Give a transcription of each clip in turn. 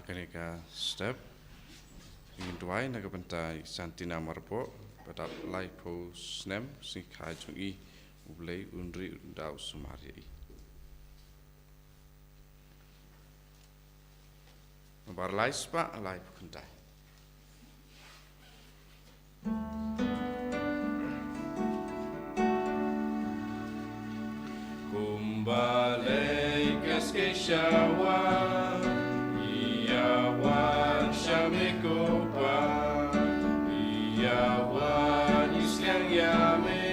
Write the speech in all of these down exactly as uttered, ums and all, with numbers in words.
Kane ka step ngin duwai na ka bynta i Santina Marboh ba dap laiphew snem sngi kha jong i. U Blei un ri un da u sumar ïa i. Bar lai spah laiphew khyndai. Kumba lei ka skei shawa, ïa wan sha me ko Pa, ïa wan ïa sliang ïa me,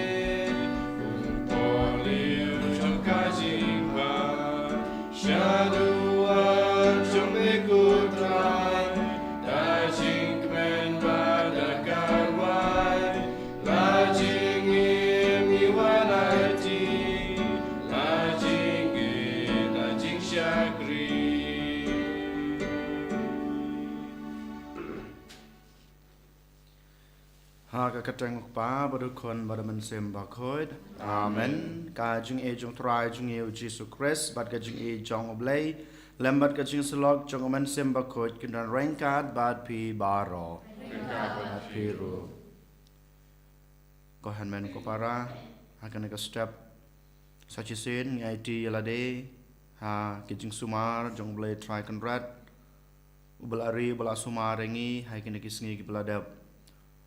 kum por liu jong ka jingbha. Shaduh wan jong me ko Trai, da jingkmen bad da karwai, la jingim ngi wan aiti, la jingit la jingshakri. Ha ka kyrteng u Kpa bad u Khun bad u Mynsiem Bakhuid. Amen. Ka jingïeit jong u Trai jong ngi u Jisu Khrist bad ka jingïeit jong u Blei lem bad ka jingsyllok jong u Mynsiem Bakhuid kin don ryngkat bad phi baroh. Bad phi ruh. Ko hynmen ko para, ha kane ka step sa shisien ngi aiti ïa lade ha ki jingsumar jong u Blei Trai Kynrad, uba la ri, uba la sumar ïa ngi ha kine ki sngi kiba la dep,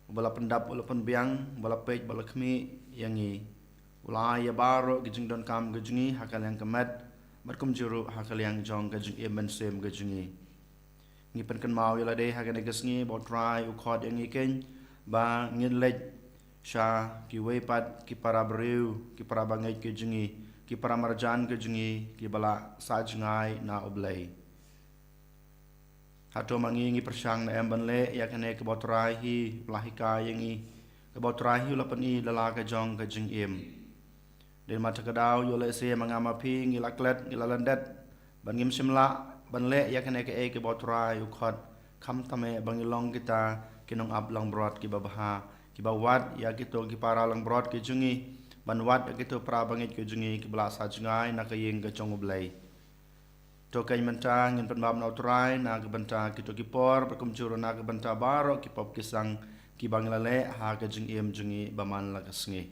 uba la pyndap, uba la pynbiang, uba la peit, uba la khmih ïa ngi, uba la ai ïa baroh ki jingdonkam ka jong ngi ha ka liang ka met bad kumjuh ruh ha ka liang jong ka jingim mynsiem ka jong ngi. Ngi pynkynmaw ïa lade ha kane ka sngi ba u Trai u khot ïa ngi keiñ ba ngin leit sha kiwei pat ki para briew, ki para bangeit ka jong ngi, ki para marjan ka jong ngi kiba la sah jngai na u Blei. Hato ma ngi ngi pyrshang ne em ban leh ïa kane kaba u Trai hi u la hikai ïa ngi, kaba u Trai hi u la pyni da la ka jong ka jingim? Dei ma kata ka daw ïoh lehse ma nga ma phi ngi la klet, ngi la lyndet ban ngim shym lah ban leh ïa kane kaei kaba u Trai u khot, khamtam eh ba ngi long kita ki nongap langbrot kiba bha, kiba wad ïa kito ki para langbrot ki jong ngi, ban wad ïa kito para bangeit ki jong ngi kiba la sah jngai na ka ïing ka jong u Blei. To keiñ mynta ngin pynbam na u Trai na ka bynta kito ki por bad kumjuh ruh na ka bynta baroh ki pop ki sang kiba ngi la leh ha ka jingim jong ngi ba man la ka sngi.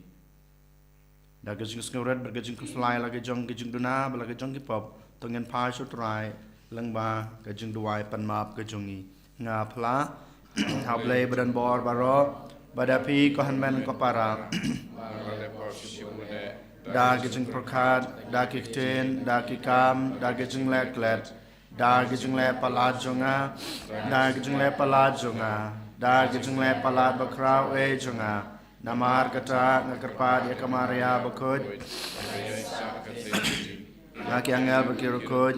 Da ka jingsngewrit bad ka jingkhuslai la ka jong ka jingduna bad la ka jong ki pop, to ngin phai sha u Trai lyngba ka jingduwai pan map ka jong ngi. Nga phla ha u Blei ba don bor baroh, bad ïa phi ko hynmen ko para, da ka jingpyrkhat, da ki ktien, da ki kam, da ka jingleh klet, da ka jingleh palat jong nga, da ka jingleh palat jong nga, da ka jingleh palat bakhraw eh jong nga. Namar kata nga kyrpad ïa ka Maria bakhuid, ïa ki angel bad ki riewkhuid,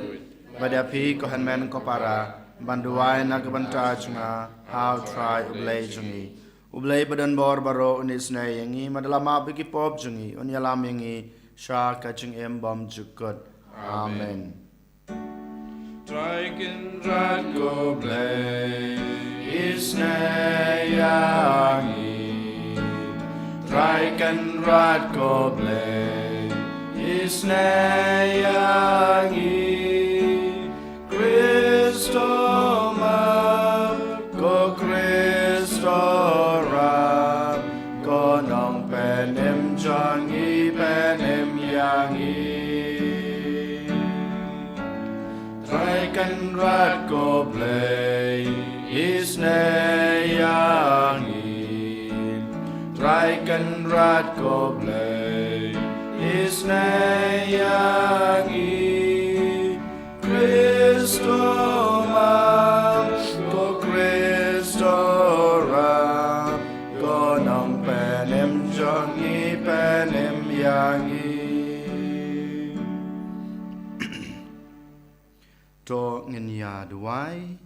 bad ïa phi ko hynmen ko para, ban duwai na ka bynta jong nga ha u Trai u Blei jong ngi. U Blei ba don bor baroh un isynei ïa ngi, bad da la map ïa ki pop jong ngi un ïalam ïa ngi sha ka jingim bymjukut. Amen. Trai Kynrad ko Blei, isynei ïa ngi. Trai Kynrad ko Blei, isynei ïa ngi. Khrist to map, ko Khrist to rap, ko Nongpynim jong ngi, pynim ïa ngi. Trai Kynrad ko Blei, isynei ïa ngi. Trai Kynrad ko Blei, isynei ïa ngi. Khrist to map, ko Khrist to rap, ko Nongpynim jong ngi, pynim ïa ngi. To ngin ïa duwai.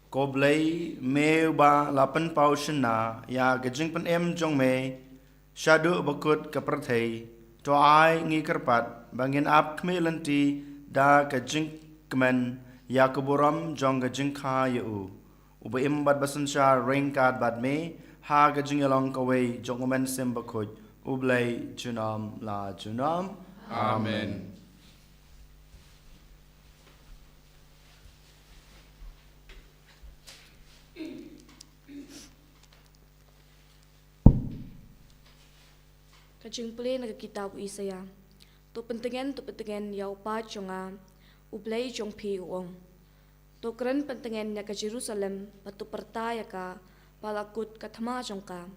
Ko Blei, me uba la pynpaw shynna ïa ka jingpynim jong me shaduh ba kut ka pyrthei, to ai ngi kyrpad ba ngin ap khmih lynti da ka jingkmen ïa ka burom jong ka jingkha ïa u, uba im bad ba synshar ryngkat bad me ha ka jingïalong kawei jong u Mynsiem Bakhuid, U Blei junom la junom. Amen. Ka jingpule na ka kitab u Isaïah. To pyntngen, to pyntngen ïa u paid jong nga, u Blei jong phi u ong. To kren pyntngen ïa ka Jerusalem, bad to pyrta ïa ka, ba la kut ka thma jong ka,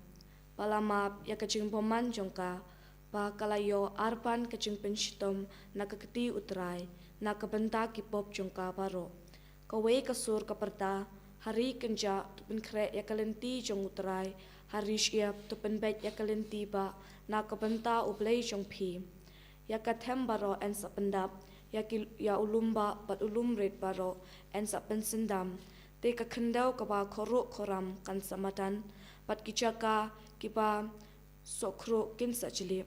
ba la map ïa ka jingbymman jong ka, ba ka la ïoh arphew ka jingpynshitom na ka kti u Trai, na ka bynta ki pop jong ka baroh. Kawei ka sur ka pyrta, ha ri kynjah to pynkhreh ïa ka lynti jong u Trai, ha ri shyiap to pynbeit ïa ka lynti bah na ka bynta u Blei jong phi. Ïa ka them baroh yn sa pyndap, ïa ki, ïa u lum bah bad u lum rit baroh yn sa pynsyndam. Te ka khyndew kaba khuruh khuram kan sa madan, bad ki jaka kiba sohkruh kin sa jlih.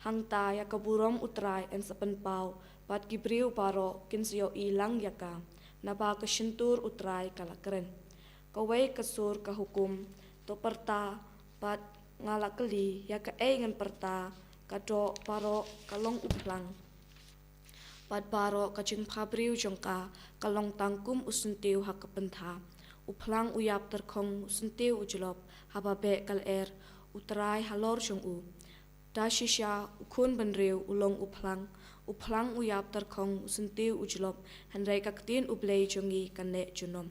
Hangta ïa ka burom u Trai yn sa pynpaw, bad ki briew baroh kin sa ïohi lang ïa ka, naba ka shyntur u Trai ka la kren. Kawei ka sur ka hukum, to pyrta, bad nga la kylli, ïa kaei ngan pyrta, ka doh baroh ka long u phlang, bad baroh ka jingphabriew jong ka, ka long tang kum u syntiew ha ka pyntha. U phlang u ïap tyrkhong, u syntiew u jlop, haba beh ka lyer u Trai halor jong u. Da shisha u khun bynriew u long u phlang, u phlang u ïap tyrkhong, u syntiew u jlop, hynrei ka ktien u Blei jong ngi kan neh junom.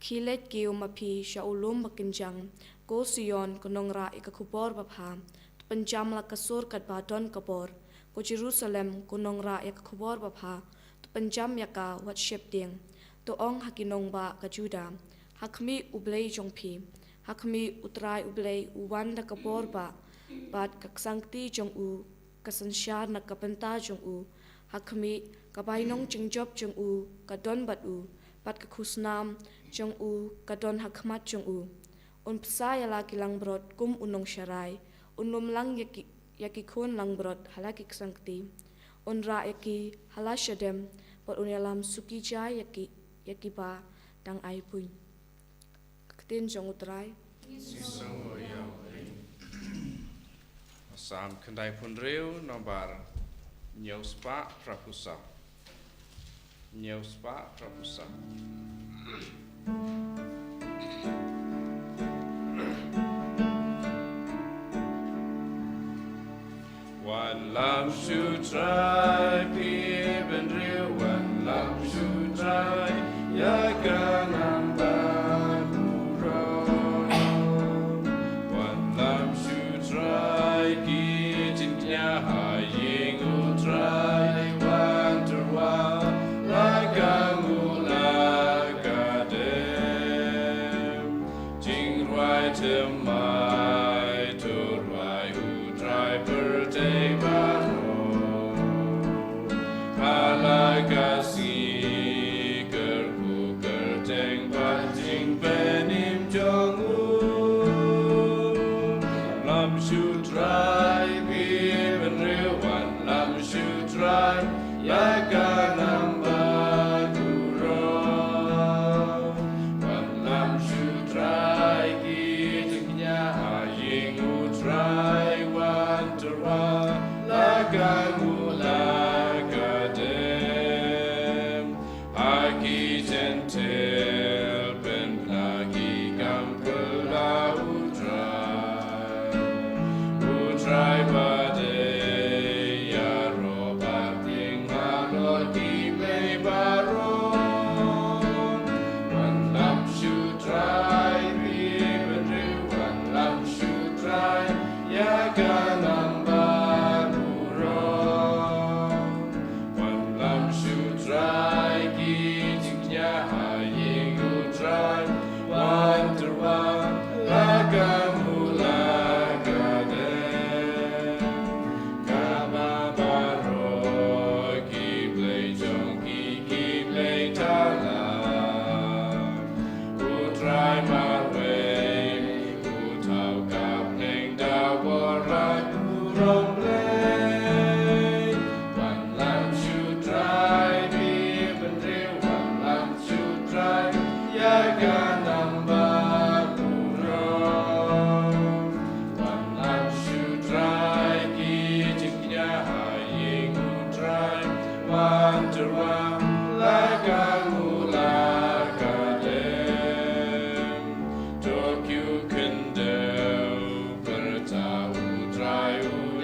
Khie leit kiew ma phi sha u lum ba kynjang, ko Sion, ko nongrah ïa ka khubor babha, to pynjam la ka sur katba don ka bor. Ko Jerusalem, ko nongrah ïa ka khubor babha, to pynjam ïa ka wat sheptieng. To ong ha ki nongbah ka Juda, ha khmih u Blei jong phi, ha khmih u Trai u Blei u wan da ka bor bah, bad ka ksangkti jong u ka synshar na ka bynta jong u. Ha khmih, ka bainong jingjop jong u ka don bad u, bad ka khusnam jong u ka don ha khmat jong u. Un bsa ïa la ki langbrot kum u nongsharai, un lum lang ïa ki, ïa ki khun langbrot ha la ki ksangkti. Un rah ïa ki ha la shadem, bad un ïalam suki jai ïa ki, ïa kiba dang ai buiñ. Ka ktien jong u Trai. Psalm khyndaiphew hynriew, nombar hynñiewspah phraphew saw. Hynñiewspah phraphew saw. Wanlam shu Trai, phi bynriew, wanlam shu Trai, ïa ka nam ba burom. Wanlam shu Trai, ki jingkñia ha ïing u Trai, wan tyrwa la ka nguh la ka dem. Jingrwai thymmai to rwai u Trai pyrthei baroh. Ha la ka sngi kyrkhu kyrteng bad jingpynim jong u. Wanlam shu Trai, phi bynriew, wanlam shu Trai, ïa ka nam ba burom. Wanlam shu Trai, ki jingkñia ha ïing u Trai, wan tyrwa la ka nguh la ka dem. Ha ki Jentil pynbna ki kam kylla u Trai. U Trai ba dei ïaroh ba tieng halor ki blei baroh. Wanlam shu Trai, phi bynriew, wanlam shu Trai, ïa ka nam ba burom. Wanlam shu Trai, ki jingkñia ha ïing u Trai, wan tyrwa la ka nguh la ka dem. Kaba baroh ki blei jong ki, ki blei thala. U Trai marwei, u thaw ka bneng da bor bad burom Blei. Wanlam shu Trai, phi bynriew, wanlam shu Trai, ïa ka nam ba burom. Wanlam shu Trai, ki jingkñia ha ïing u Trai, wan tyrwa la ka nguh la ka dem. To kiew khyndew, pyrta u Trai u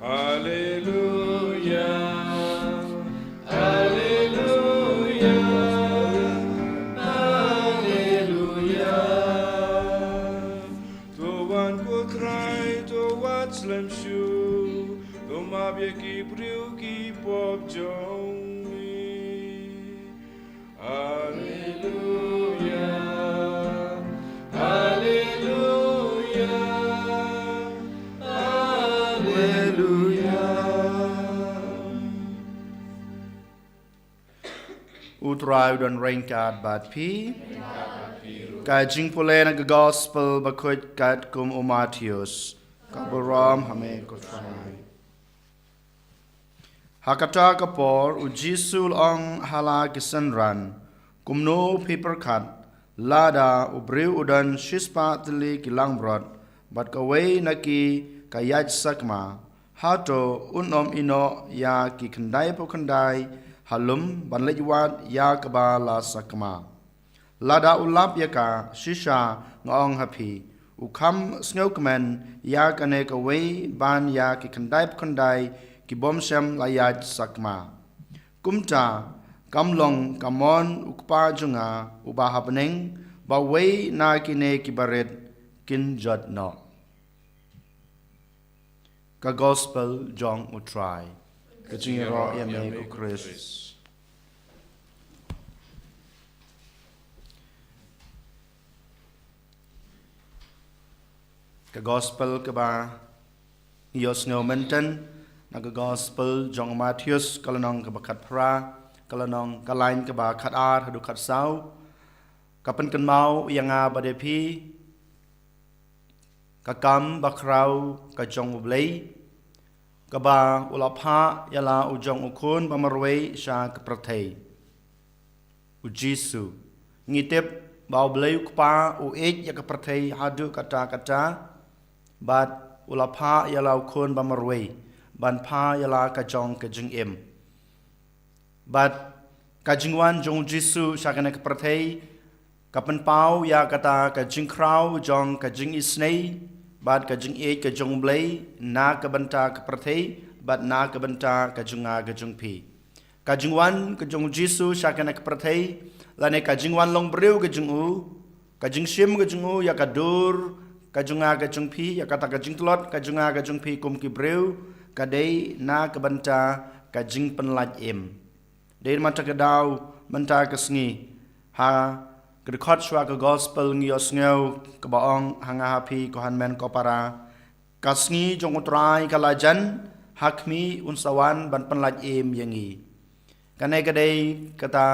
Alleluia, alleluia, alleluia. To wan ko Trai, to wat slem shuh, to map ïa ki briew ki pop jong ngi. Alleluia, alleluia, alleluia. U Trai u don ryngkat bad phi. Ka jingpule na ka Gospel bakhuid katkum u Mathaios. Ka burom ha me ko Trai. Ha kata ka por u Jisu u la ong ha la ki synran, kumno phi pyrkhat, lada u briew u don shispah tylli ki langbrot, bad kawei na ki ka ïaid sakma, hato un ym ïehnoh ïa ki khyndaiphew khyndai ha lum ban leit wad ïa kaba la sakma? Lada u lap ïa ka, shisha nga ong ha phi, u kham sngewkmen ïa kane kawei ban ïa ki khyndaiphew khyndai ki bym shym la ïaid sakma. Kumta, kam long ka mon u Kpa jong nga uba ha bneng, ba wei na kine ki barit kin jot noh. Ka Gospel jong u Trai. Ka jingïaroh ïa me ko Khrist. Ka Gospel kaba ngi ïohsngew mynta, na ka Gospel jong u Mathaios, ka lynnong kaba khatphra, ka lynnong, ka lain kaba khatar haduh khatsaw. Ka pynkynmaw ïa nga bad ïa phi ka kam bakhraw ka jong U Blei, kaba u la phah ïa la u jong u khun ba marwei sha ka pyrthei, u Jisu. Ngi tip ba U Blei u Kpa u ïeit ïa ka pyrthei haduh katta katta, bad u la phah ïa la u khun ba marwei ban phah ïa la ka jong ka jingim. Bad ka jingwan jong u Jisu sha kane ka pyrthei ka pynpaw ïa kata ka jingkhraw jong ka jingisynei bad ka jingïeit ka jong U Blei na ka bynta ka pyrthei bad na ka bynta ka jong nga ka jong phi. Ka jingwan ka jong u Jisu sha kane ka pyrthei, lane ka jingwan long briew ka jong u, ka jingshim ka jong u ïa ka dur ka jong nga ka jong phi, ïa kata ka jingtlot ka jong nga ka jong phi kum ki briew, ka dei na ka bynta ka jingpynlait im. Dei mynta ka daw, mynta ka sngi, ha ka dkhot shuwa ka Gospel ngi ïohsngew kaba ong ha nga ha phi ko hynmen ko para, ka sngi jong u Trai ka la jan, ha khmih un sa wan ban pynlait im ïa ngi. Kane ka dei kata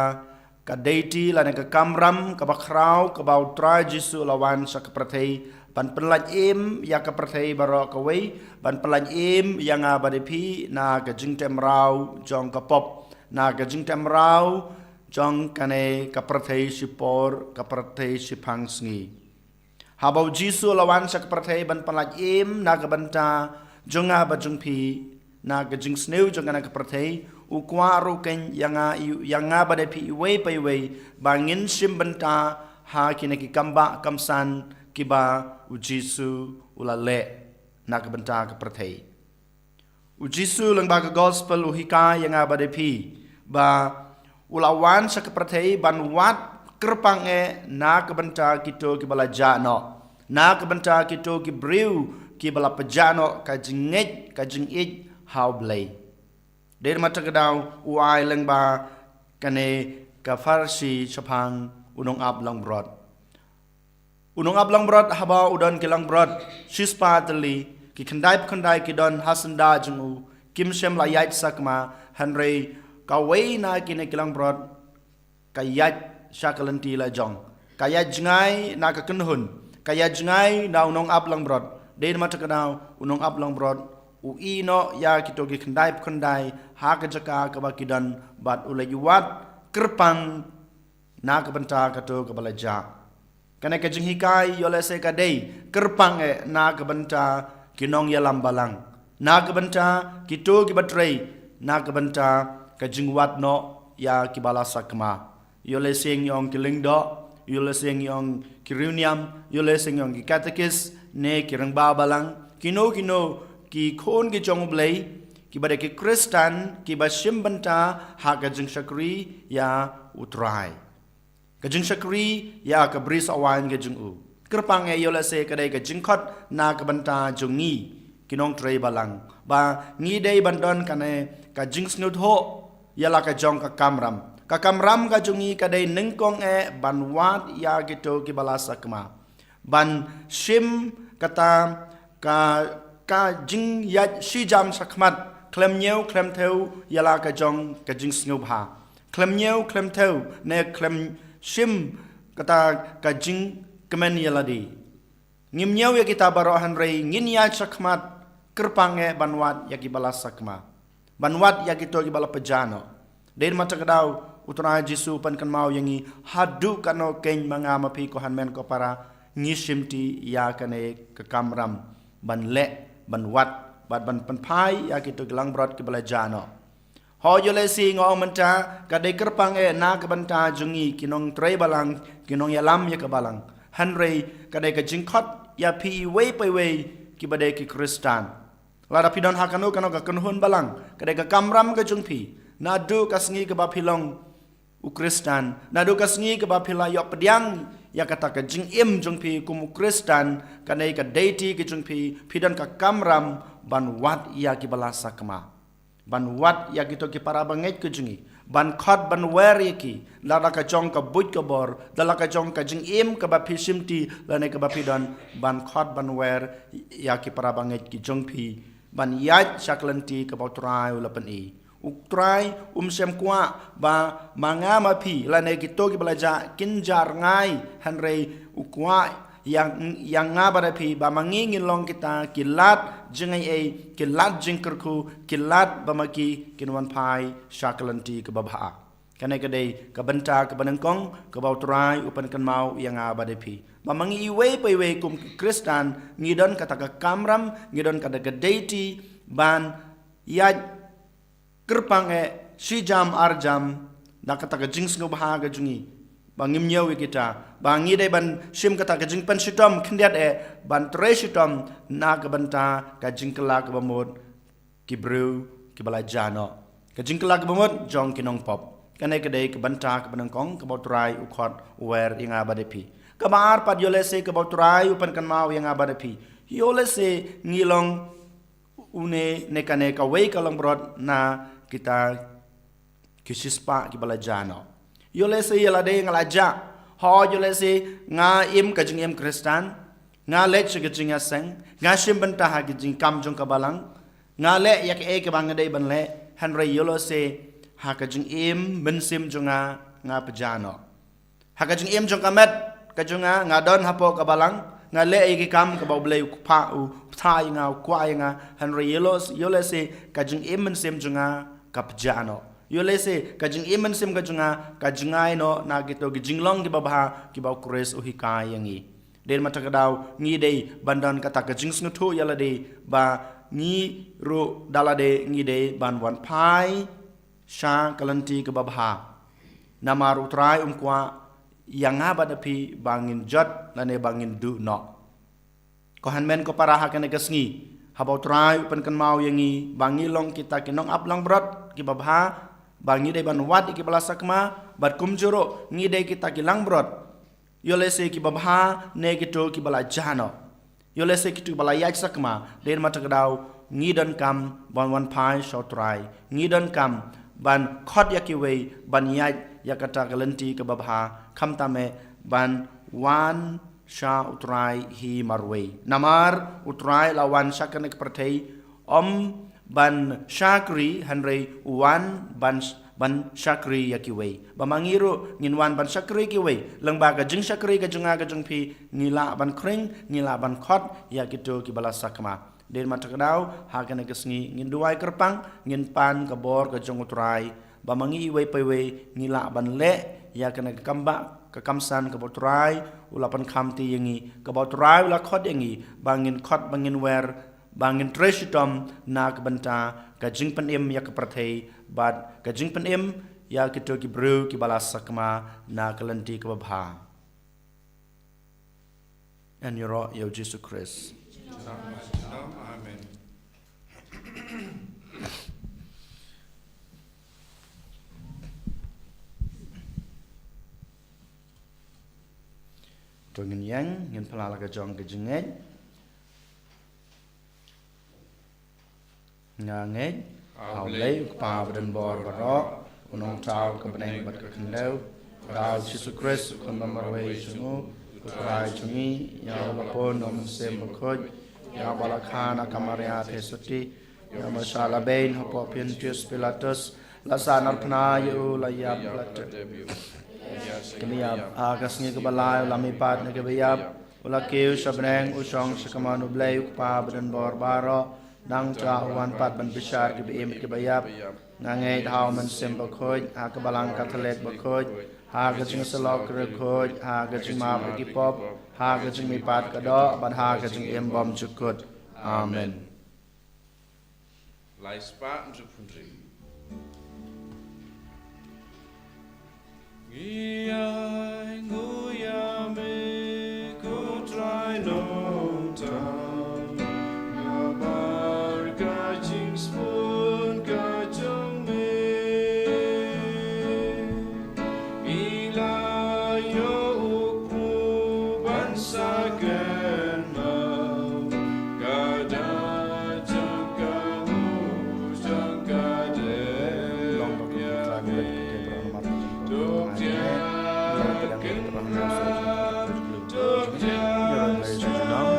ka deiti lane ka kamram kaba khraw kaba u Trai Jisu u la wan sha ka pyrthei ban pynlait im ïa ka pyrthei baroh kawei, ban pynlait im ïa nga bad ïa phi na ka jingtem raw jong ka pop, na ka jingtem raw jong kane ka pyrthei shipor, ka pyrthei shiphang sngi. Haba u Jisu u la wan sha ka pyrthei ban pynlait im na ka bynta jong nga bad jong phi, na ka jingsniew jong kane ka pyrthei, u kwah ruh kein ïa nga, ïa nga bad ïa phi iwei pa iwei ba ngin shim bynta ha kine ki kambah kamsan kiba u Jisu u la leh na ka bynta ka pyrthei. U Jisu lyngba ka gospel u hikai ïa nga bad ïa phi ba u la wan sha ka pyrthei ban wad kyrpang eh na ka bynta kito kiba la jah noh, na ka bynta kito ki briew kiba la pynjah noh ka jingngeit, ka jingïeit ha U Blei. Dei na kata ka daw u ai lyngba kane ka pharshi shaphang u nongap langbrot. U nongap langbrot haba u don ki langbrot shispah tylli, ki khyndai khyndai ki don ha syndah jong u, kim shym la ïaid sakma, hynrei kawei na kine ki langbrot ka ïaid sha ka lynti la jong, ka ïaid jngai na ka kynhun, ka ïaid jngai na u nongap langbrot. Dei na kata ka daw u nongap langbrot u ïeh noh ïa kito ki khyndai khyndai ha ka jaka kaba ki don bad u leit wad kyrpang na ka bynta kato kaba la jah. Kane ka jinghikai ïoh lehse ka dei kyrpang eh na ka bynta ki nongïalam balang, na ka bynta kito kiba trei, na ka bynta ka jingwad noh ïa kiba la sakma. Ïoh lehse ngi ong ki lyngdoh, ïoh lehse ngi ong ki riewniam, ïoh lehse ngi ong ki katekis ne ki rangbah balang, kino kino ki khun ki jong U Blei kiba dei ki Khristan kiba shim bynta ha ka jingshakri ïa U Trai, ka jingshakri ïa ka bri sawaiñ ka jong u. Kyrpang eh ïoh lehse ka dei ka jingkhot na ka bynta jong ngi ki nongtrei balang ba ngi dei ban don kane ka jingsngewthuh ïa la ka jong ka kamram. Ka kamram ka jong ngi ka dei nyngkong eh ban wad ïa kito kiba la sakma, ban shim kata ka, ka jingïaid shijam shakhmat khlem ñiew khlem thew ïa la ka jong ka jingsngewbha, khlem ñiew khlem thew ne khlem shim kata ka jingkmen ïa lade. Ngim ñiew ïa kita baroh, hynrei ngin ïaid shakhmat kyrpang eh ban wad ïa kiba la sakma, ban wad ïa kito kiba la pynjah noh. Dei na kata ka daw U Trai Jisu u pynkynmaw ïa ngi haduh katno kein ma nga ma phi, ko hynmen ko para, ngi shimti ïa kane ka kamram ban leh, ban wad bad ban pynphai ïa kito ki langbrot kiba la jah noh. Hooid, ïoh lehse nga ong mynta ka dei kyrpang eh na ka bynta jong ngi ki nongtrei balang, ki nongïalam ïa ka balang, hynrei ka dei ka jingkhot ïa phi iwei pa iwei kiba dei ki Khristan. Lada phi don ha kano kano ka kynhun balang, ka dei ka kamram ka jong phi. Naduh ka sngi kaba phi long u Khristan, naduh ka sngi kaba phi la ïoh pdiang ïa kata ka jingim jong phi kum u Khristan, ka dei ka duty ka jong phi, phi don ka kamram ban wad ïa kiba la sakma, ban wad ïa kito ki para bangeit ka jong ngi, ban khot ban wer ïa ki da la ka jong ka buit ka bor, da la ka jong ka jingim kaba phi shimti lane kaba phi don, ban khot ban wer ïa ki para bangeit ki jong phi ban ïaid sha ka lynti kaba U Trai u la pyni. U Trai um shym kwah ba ma nga ma phi lane kito kiba la jah kin jah rngai, hynrei u kwah ïa, ïa nga bad ïa phi ba ma ngi ngin long kita ki lad jingaiei, ki lad jingkyrkhu, ki lad ba ma ki kin wan phai sha ka lynti kaba bha. Kane ka dei ka bynta kaba nyngkong kaba U Trai u pynkynmaw ïa nga bad ïa phi, ba ma ngi iwei pa iwei kum ki Khristan ngi don kata ka kamram, ngi don kata ka duty ban ïaid kyrpang eh shi jam ar jam da kata ka jingsngewbha ka jong ngi, ba ngim ñiew ïa kita, ba ngi dei ban shim kata ka jingpynshitom khyndiat eh ban trei shitom na ka bynta ka jingkylla kaba mut ki briew kiba la jah noh, ka jingkylla kaba mut jong ki nongpop. Kane ka dei ka bynta kaba nyngkong kaba U Trai u khot u wer ïa nga bad ïa phi. Kaba ar pat, ïoh lehse kaba U Trai u pynkynmaw ïa nga bad ïa phi, ïoh lehse ngi long une ne kane kawei ka langbrot na kita ki shispah kiba la jah noh. Ïoh lehse ïa lade nga la jah, hooid, ïoh lehse nga im ka jingim Khristan, nga leit sha ka jingïaseng, nga shim bynta ha ka jingkam jong ka balang, nga leh ïa kaei kaba nga dei ban leh, hynrei ïoh lehse ha ka jingim mynsiem jong nga, nga pynjah noh. Ha ka jingim jong ka met ka jong nga, nga don hapoh ka balang, nga leh ïa ki kam kaba U Blei u kpa, u pynthei ïa nga, u kwah ïa nga, hynrei ïoh lehse, ïoh lehse ka jingim mynsiem jong nga ka pynjah noh. Ïoh lehse ka jingim mynsiem ka jong nga ka jngai noh na kito ki jinglong kiba bha kiba U Khrist u hikai ïa ngi. Dei na kata ka daw ngi dei ban don kata ka jingsngewthuh ïa lade ba ngi ruh da lade ngi dei ban wan phai sha ka lynti kaba bha. Namar U Trai um kwah ïa nga bad ïa phi ba ngin jot lane ba ngin duh noh. Ko hynmen ko para, ha kane ka sngi, haba U Trai u pynkynmaw ïa ngi ba ngi long kita ki nongap langbrot kiba bha, ba ngi dei ban wad ïa kiba la sakma, bad kumjuh ruh ngi dei kita ki langbrot, ïoh lehse kiba bha ne kito kiba la jah noh, ïoh lehse kito kiba la ïaid sakma, dei ma ta ka daw ngi donkam ban wan phai sha U Trai. Ngi donkam ban khot ïa kiwei ban ïaid ïa kata ka lynti kaba bha, khamtam eh ban wan sha U Trai hi marwei. Namar U Trai la wan sha kane ka pyrthei ym ban shakri, hynrei u wan ban, ban shakri ïa kiwei. Ba ma ngi ruh ngin wan ban shakri ïa kiwei. Lyngba ka jingshakri ka jong nga ka jong phi, ngi lah ban khring, ngi lah ban khot ïa kito kiba la sakma. Dei ma ta ka daw, ha kane ka sngi ngin duwai kyrpang, ngin pan ka bor ka jong U Trai, ba ma ngi iwei pa iwei ngi lah ban leh ïa kane ka kam ba, ka kam san kaba U Trai u la pynkhamti ïa ngi, kaba U Trai u la khot ïa ngi, ba ngin khot, ba ngin wer, ba ngin trei shitom na ka bynta ka jingpynim ïa ka pyrthei bad ka jingpynim ïa kito ki briew kiba la sakma na ka lynti kaba bha. Yn ïaroh ïa U Jisu Khrist. Amen. To ngin ïeng, ngin pynlait la ka jong ka jingngeit. Nga ngeit ha U Blei U Kpa badonbor baroh, U Nongthaw ka bneng bad ka khyndew, bad ha U Jisu Khrist U Khun bamarwei jong U, U Trai jong ngi, ïa uba la pun da U Mynsiem Bakhuid, ïa uba la kha na ka Maria Theisotti, ïa uba shah la beiñ hapoh Pontius Pilatus, la sahnarphna ïa U, la ïap, la tep. Kaba ïap, ha ka sngi kaba lai U la mihpat na kiba ïap, U la kiew sha bneng, U shong sha kamon U Blei U Kpa badonbor baroh, nangta U wan pat ban bishar kiba im bad kiba ïap. Nga ngeit ha U Mynsiem Bakhuid, ha ka Balang Katholik bakhuid, ha ka jingïasyllok riewkhuid, ha ka jingmap ïa ki pop, ha ka jingmihpat ka doh, bad ha ka jingim bymjukut. Amen. Lai spah hynriew phew hynriew. Ngi ai nguh ïa me ko Trai Nongthaw, namar ka jingsbun ka jong me. Ngi la ïoh u kpu ban sa kynmaw, ka da jong ka mut jong ka dei. Long ba ka Trai Blei ka te bra namar ka jong ka. Amen. Long ba ka Trai Blei ka te bra namar ka jong ka. Amen.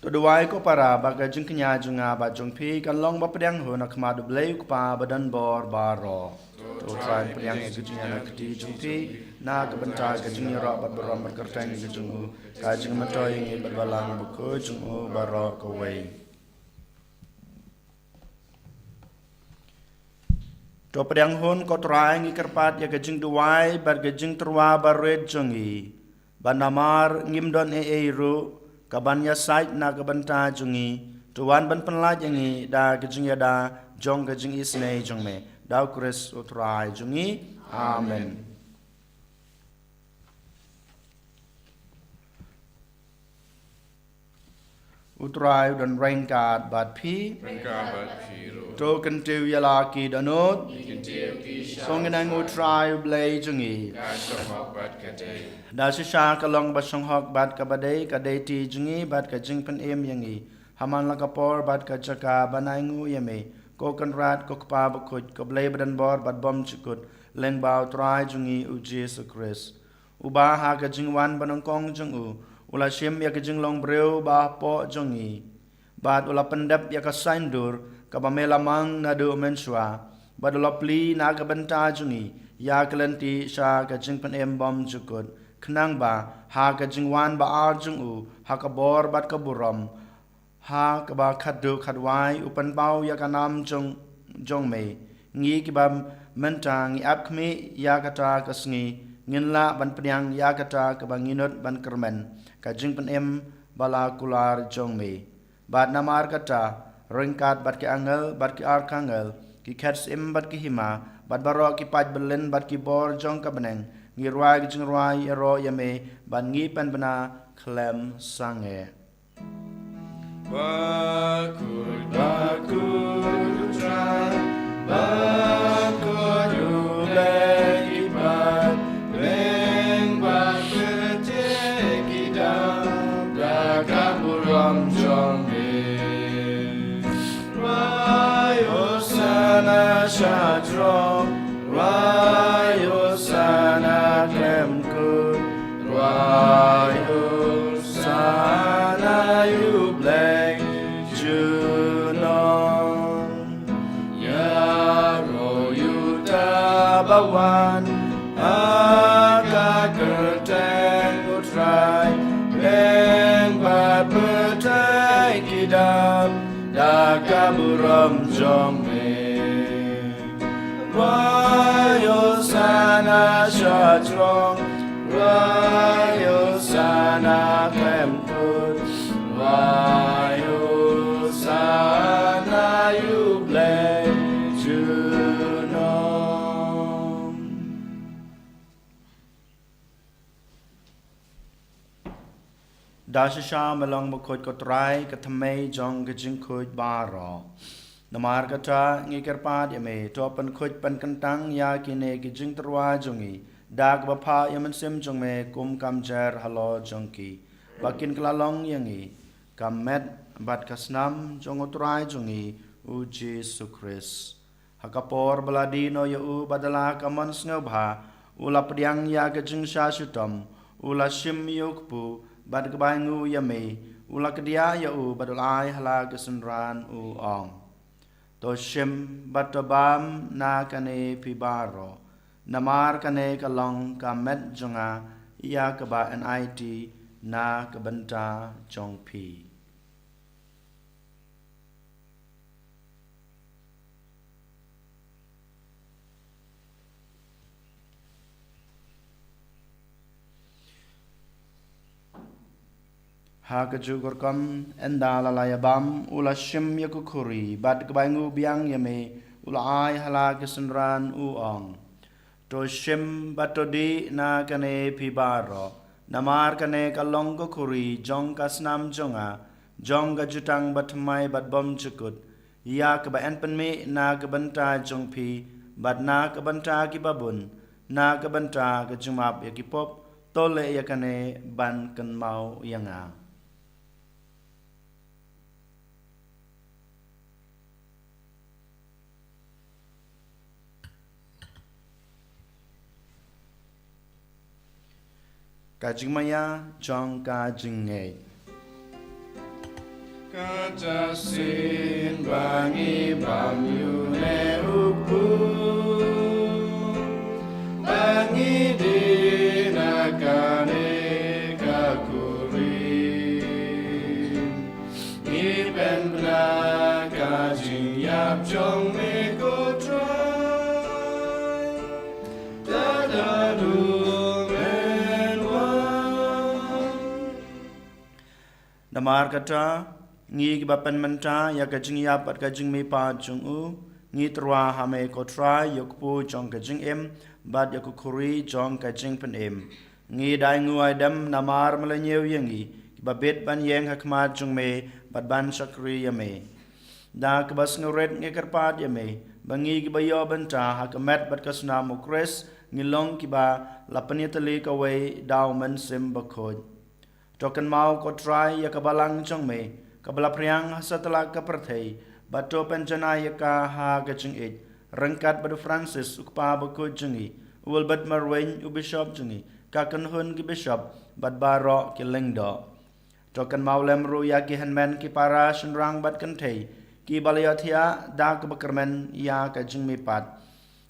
To duwai ko para ba ka jingkñia jong nga bad jong phi kan long ba pdiang hun ha khmat U Blei U Kpa badonbor baroh. To Trai pdiang ïa ka jingïaid kti jong phi na ka bynta ka jingïaroh bad burom bad kyrteng ka jong U, ka jingmyntoi ïa ngi bad Balang Bakhuid jong U baroh kawei. To pdiang hun ko Trai, ngi kyrpad ïa ka jingduwai bad ka jingtyrwa barit jong ngi. Bad namar ngim don ei ei ruh ka ban ïasaid na ka bynta jong ngi, to wan ban pynlait ïa ngi da ka jingïada jong ka jingisynei jong me. Da U Khrist U Trai jong ngi. Amen. U Trai u don ryngkat bad phi. Ryngkat bad phi ruh. To kyntiew ïa la ki dohnud. Ngi kyntiew ki sha. To ngin ai nguh U Trai U Blei jong ngi. Ka shong hok bad ka dei. Da shisha ka long ba shong hok bad kaba dei, ka dei ti jong ngi bad ka jingpynim ïa ngi ha man la ka por bad ka jaka ban ai nguh ïa me, ko Kynrad, ko Kpa Bakhuid, ko Blei ba donbor bad bymjukut, lyngba U Trai jong ngi U Jisu Khrist. Uba ha ka jingwan banyngkong jong u, u la shim ïa ka jinglong briew ba hapoh jong ngi, bad u la pyndep ïa ka saiñdur kaba me la mang naduh mynshuwa, bad u la plie na ka bynta jong ngi ïa ka lynti sha ka jingpynim bymjukut, khnang ba ha ka jingwan ba ar jong u ha ka bor bad ka burom, ha kaba khatduh khatwai u pynpaw ïa ka nam jong, jong me. Ngi kiba mynta ngi ap khmih ïa kata ka sngi, ngin lah ban pdiang ïa kata kaba ngi nud ban kyrmen, ka jingpynim ba la kular jong me. Bad namar kata, ryngkat bad ki angel bad ki arkangel, ki khet syiem bad ki hima, bad baroh ki paid byllien bad ki bor jong ka bneng, ngi rwai ka jingrwai ïaroh ïa me, bad ngi pynbna khlem sangeh. Bakhuid, bakhuid U Trai, bakhuid U Blei ki paidbah, bad pyrthei ki dap da ka burom jong me. Rwai Hosana sha throne, rwai Hosana khlem kut, rwai Hosana ïa U Blei junom. Ïaroh ïa uta ba wan ha ka kyrteng U Trai, bad pyrthei ki dap da ka burom jong me. Rwai Hosana sha throne, rwai Hosana khlem kut, rwai Hosana ïa U Blei junom. Da shisha me long bakhuid ko Trai, ka thymmei jong ka jingkhuid baroh. Namar kata ngi kyrpad ïa me, to pynkhuid pynkyntang ïa kine ki jingtyrwa jong ngi da kaba phah ïa u Mynsiem jong me kum ka mjer halor jong ki, ba kin kylla long ïa ngi ka met bad ka snam jong U Trai jong ngi U Jisu Khrist. Ha ka por ba la die noh ïa u bad da la ka mon sngewbha, u la pdiang ïa ka jingshah shitom, u la shim ïa u kpu, bad kaba ainguh ïa me, u la kdiah ïa u bad u la ai ha la ka synran, u ong: To shim bad to bam na kane phi baroh, namar kane ka long ka met jong nga, ïa kaba yn aiti na ka bynta jong phi. Ha kajuh ka rukom, ynda la la ïa bam, u la shim ïa ka khuri, bad kaba ainguh biang ïa me, u la ai ha la ka synran, u ong: To shim bad to dih na kane phi baroh, namar kane ka long ka khuri jong ka snam jong nga, jong ka jutang bathymmai bad bymjukut, ïa kaba yn pynmih na ka bynta jong phi bad na ka bynta kiba bun, na ka bynta ka jingmap ïa ki pop. To leh ïa kane ban kynmaw ïa nga. Ka jingmaïa jong ka jingngeit. Kata shisien ba ngi bam ïa une u kpu, ba ngi dih na kane ka khuri, ngi pynbna ka jingïap jong me ko Trai. Da da du men wa Namar kata, ngi kiba pynmynta ïa ka jingïap bad ka jingmihpat jong u, ngi tyrwa ha me ko Trai ïa u kpu jong ka jingim bad ïa ka khuri jong ka jingpynim. Ngi dei nguid dem namar me la ñiew ïa ngi, kiba bit ban ïeng ha khmat jong me bad ban shakri ïa me. Da kaba sngewrit ngi kyrpad ïa me ba ngi kiba ïoh bynta ha ka met bad ka snam u Khrist ngi long kiba la pynïatylli kawei da u Mynsiem Bakhuid. To kynmaw ko Trai ïa ka balang jong me kaba la phriang ha satlak ka pyrthei, bad to pynjanai ïa ka ha ka jingïeit, ryngkat bad u Francis u kpa bakhuid jong ngi, u Albert Marwein u bishop jong ngi, ka kynhun ki bishop bad baroh ki lyngdoh. To kynmaw lem ruh ïa ki hynmen ki para shynrang bad kynthei kiba la ïohthiah da kaba kyrmen ïa ka jingmihpat,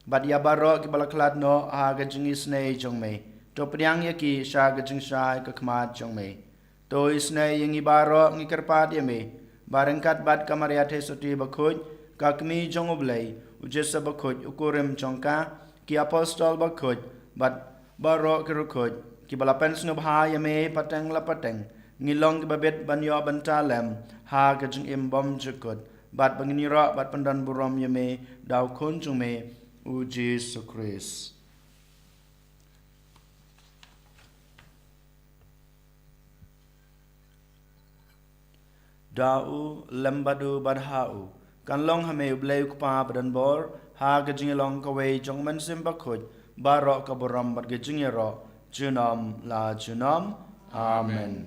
bad ïa baroh kiba la khlad noh ha ka jingisynei jong me. To pdiang ïa ki sha ka jingshai ka khmat jong me. To isynei ïa ngi baroh ngi kyrpad ïa me ba ryngkat bad ka Maria Theisotti bakhuid, ka kmie jong u Blei, u Joseph bakhuid u kurim jong ka, ki apostol bakhuid bad baroh ki riewkhuid kiba la pynsngewbha ïa me pateng la pateng, ngi long kiba bit ban ïoh bynta lem ha ka jingim bymjukut, bad ba ngin ïaroh bad pyndon burom ïa me da u Khun jong me u Jisu Khrist. Da u, lem bad u, bad ha u, kan long ha me u Blei u Kpa badonbor, ha ka jingïalong kawei jong u Mynsiem Bakhuid, baroh ka burom bad ka jingïaroh junom la junom. Amen.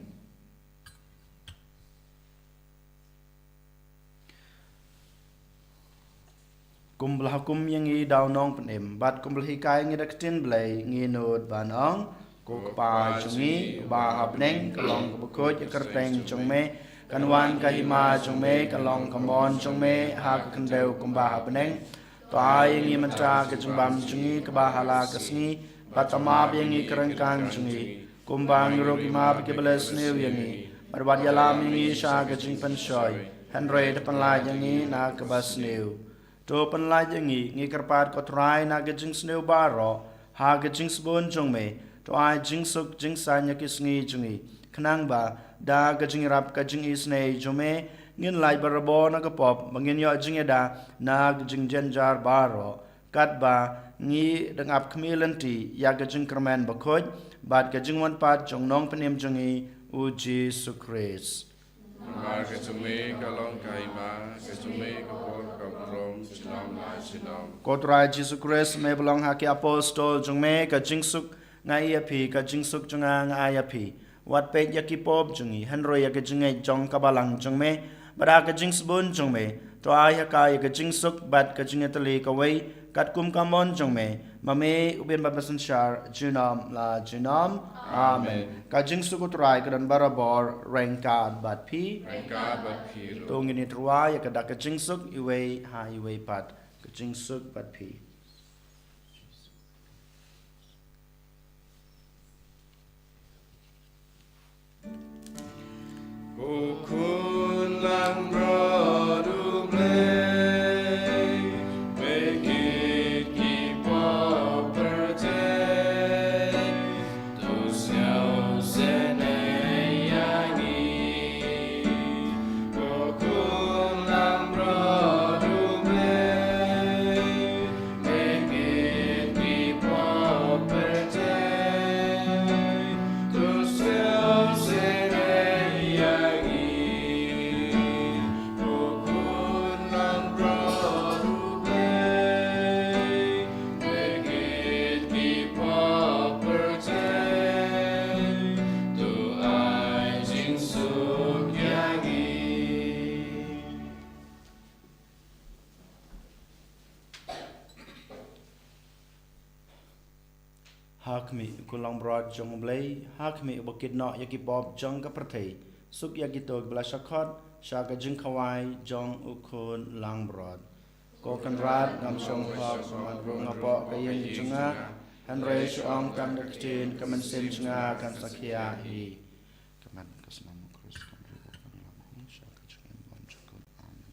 Kumba la hukum ïa ngi da u Nongpynim, bad kumba la hikai ïa ngi da ka ktien Blei, ngi nud ban ong: Ko Kpa jong ngi uba ha bneng, ka long kaba khuid ïa ka kyrteng jong me, kan wan ka hima jong me, kan long ka mon jong me ha ka khyndew kumba ha bneng. To ai ïa ngi mynta ka jingbam jong ngi kaba ha la ka sngi, bad to map ïa ngi ka ryngkang jong ngi, kumba ngi ruh ngi map ïa kiba leh sniew ïa ngi, bad wat ïalam ïa ngi sha ka jingpynshoi, hynrei to pynlait ïa ngi na kaba sniew. To pynlait ïa ngi, ngi kyrpad ko Trai, na ka jingsniew baroh, ha ka jingsbun jong me, to ai jingsuk jingsaiñ ïa ki sngi jong ngi, khnang ba da ka jingïarap ka jingisynei jong me, ngin lait barabor na ka pop, ba ngin ïoh jingïada na ka jingjynjar baroh, katba ngi dang ap khmih lynti ïa ka jingkyrmen bakhuid bad ka jingwan pat jong u Nongpynim jong ngi, u Jisu Khrist. Namar ka jong me ka long ka hima, ka jong me ka bor, ka burom, junom la junom. Ko Trai Jisu Khrist, me ba la ong ha ki apostol jong me: Ka jingsuk nga ai ïa phi, ka jingsuk jong nga nga ai ïa phi. Wat peit ïa ki pop jong ngi, hynrei ïa ka jingngeit jong ka balang jong me, bad ha ka jingsbun jong me, to ai ha ka ïa ka jingsuk bad ka jingïatylli kawei, katkum ka mon jong me, ma me u Blei ba synshar junom la junom. Amen. Amen. Ka jingsuk u Trai ka don barabor ryngkat bad phi. Ryngkat bad phi ruh. To ngin ïatyrwa ïa ka da ka jingsuk iwei ha iwei pat. Ka jingsuk bad phi. Ko Khun langbrot U Blei, peit kit ki pop pyrthei, to sngewsynei ïa ngi. Ko Khun langbrot U Blei, Ha khmih, ko langbrot jong U Blei, ha khmih uba kit noh ïa ki pop jong ka pyrthei, suk ïa kito kiba la shah khot sha ka jingkhawai jong U Khun langbrot. Ko Kynrad, ngam shong hok ba man ruh nga pok ka ïing jong nga, hynrei shu ong tang da ka ktien, ka mynsiem jong nga kan sa khiah hi. Ka met ka snam U Khrist kan ïoh kan lam hi sha ka jingim bymjukut. Amen.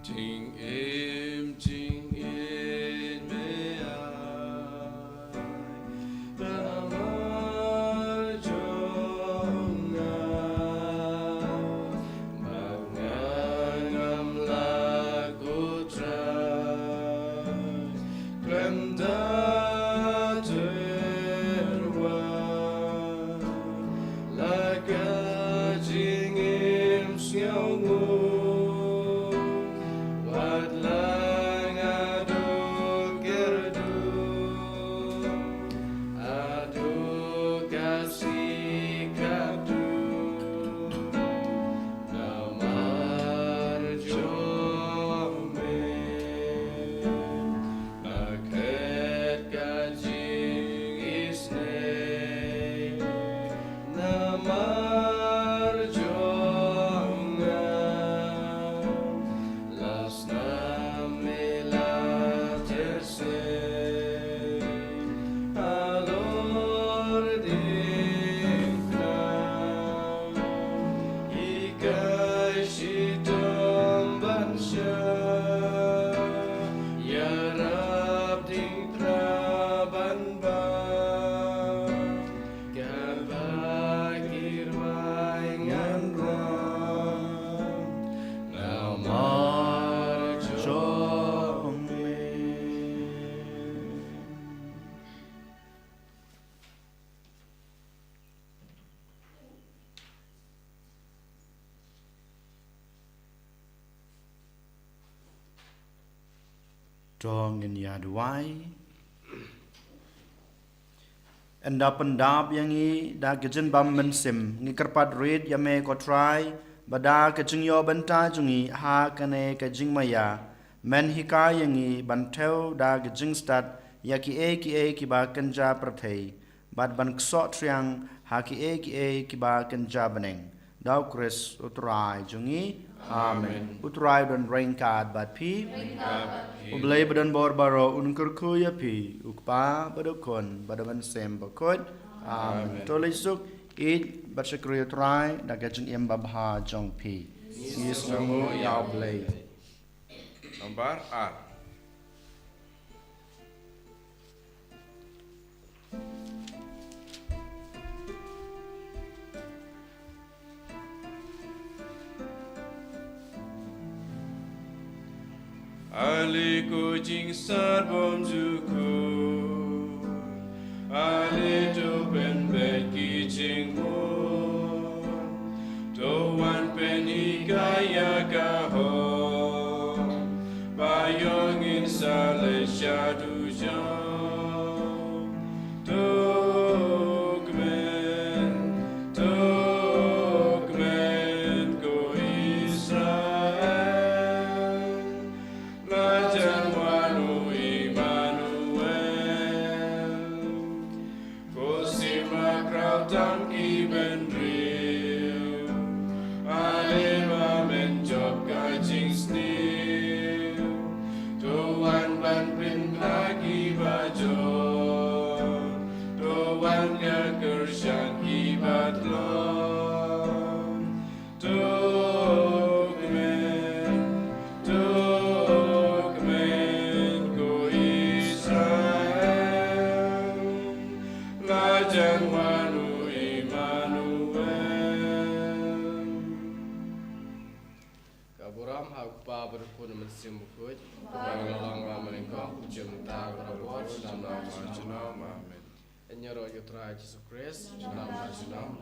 Jingim jingit me ai, namar jong nga, bad nga ngam lah, ko Trai, khlem da tyrwa, la ka jingim sngewnguh, wat la nga duh kyrduh, haduh ka sngi kaba duh, namar jong me. Nga khet ka jingisynei namar jong nga, la snam me la tyrwa, halor diengphna, hikai shitom ban shah, ïarap diengphna ban bam, kaba ki rwai ngan rwai, namar jong me. To ngin ïa duwai. Ynda pyndap ïa ngi da ka jingbam mynsiem, ngi kyrpad rit ïa me ko Trai, ba da ka jingïoh bynta jong ngi ha kane ka jingmaïa, men hikai ïa ngi ban thew da ka jingstad ïa kiei kiei kiba kynja pyrthei, bad ban ksoh triang ha kiei kiei kiba kynja bneng. Da U Khrist U Trai jong ngi. Amen. Amen. U Trai u don ryngkat bad phi. Ryngkat bad phi. U Blei ba don bor baroh un kyrkhu ïa phi, U Kpa bad U Khun bad U Mynsiem Bakhuid. Amen. Amen. To leit suk, ïeit bad shakri U Trai da ka jingim babha jong phi. Ngi sngewnguh ïa U Blei. Nambar ar. Ale ko jingstad bymjukut, ale to pynbeit ki jingmut, to wan pynhikai ïa ka hok, ba ïoh ngin sa leit sha dujok. To kmen, to kmen ko Israel, la jan wan u Immanuel. Ko siem la khraw tam ki bynriew, ale ba men jop ka jingsniew. To wan ban pynbna kiba jot, to wan ka kyrshan kiba tlot. To kmen, to kmen ko Israel, la jan wan u Immanuel. Ka burom ha U Kpa bad U Khun, U Mynsiem Bakhuid, kaba la long, la mynnyngkong, mynta, barabor, junom junom. Amen. Ïaroh ïa U Trai Jisu Khrist. Junom junom.